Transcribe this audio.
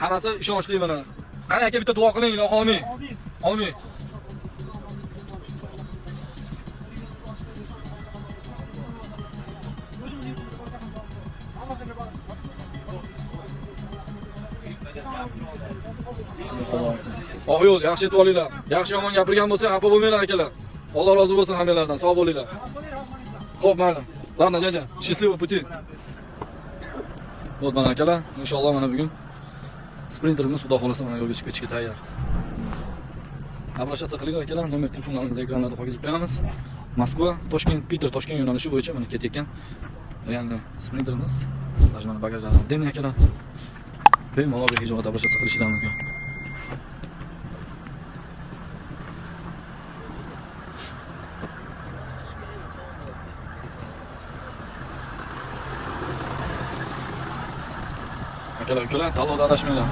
Hammasi ishonchli mana. Qani aka, bitta duo qiling, ilohi amin. Amin. Oq yo'l, yaxshi yetib olinglar. Yaxshi yomon gapirgan bo'lsa, xafa bo'lmanglar akalar. Alloh rozi bo'lsin hammanglardan. Sog' bo'linglar. Xo'p, mayli. Ладно, дядя, счастливого пути. Вот mana akalar, inshaalloh mana bugun Sprinterimiz xudo xolasa mana yo'lga chiqib ketishga tayyor. Обращаться qilinglar akalar, nomer telefonlarimizni ekranlarda qo'yib qo'yamiz. Moskva, Toshkent, Piter, Toshkent yo'nalishi bo'yicha mana ketayotgan реально Sprinterimiz. Даже mana bagajlari отдельный akalar. Bemalol behijolat обращаться qilishingiz mumkin. Akalar, ukalar, tanlovda adashmanglar.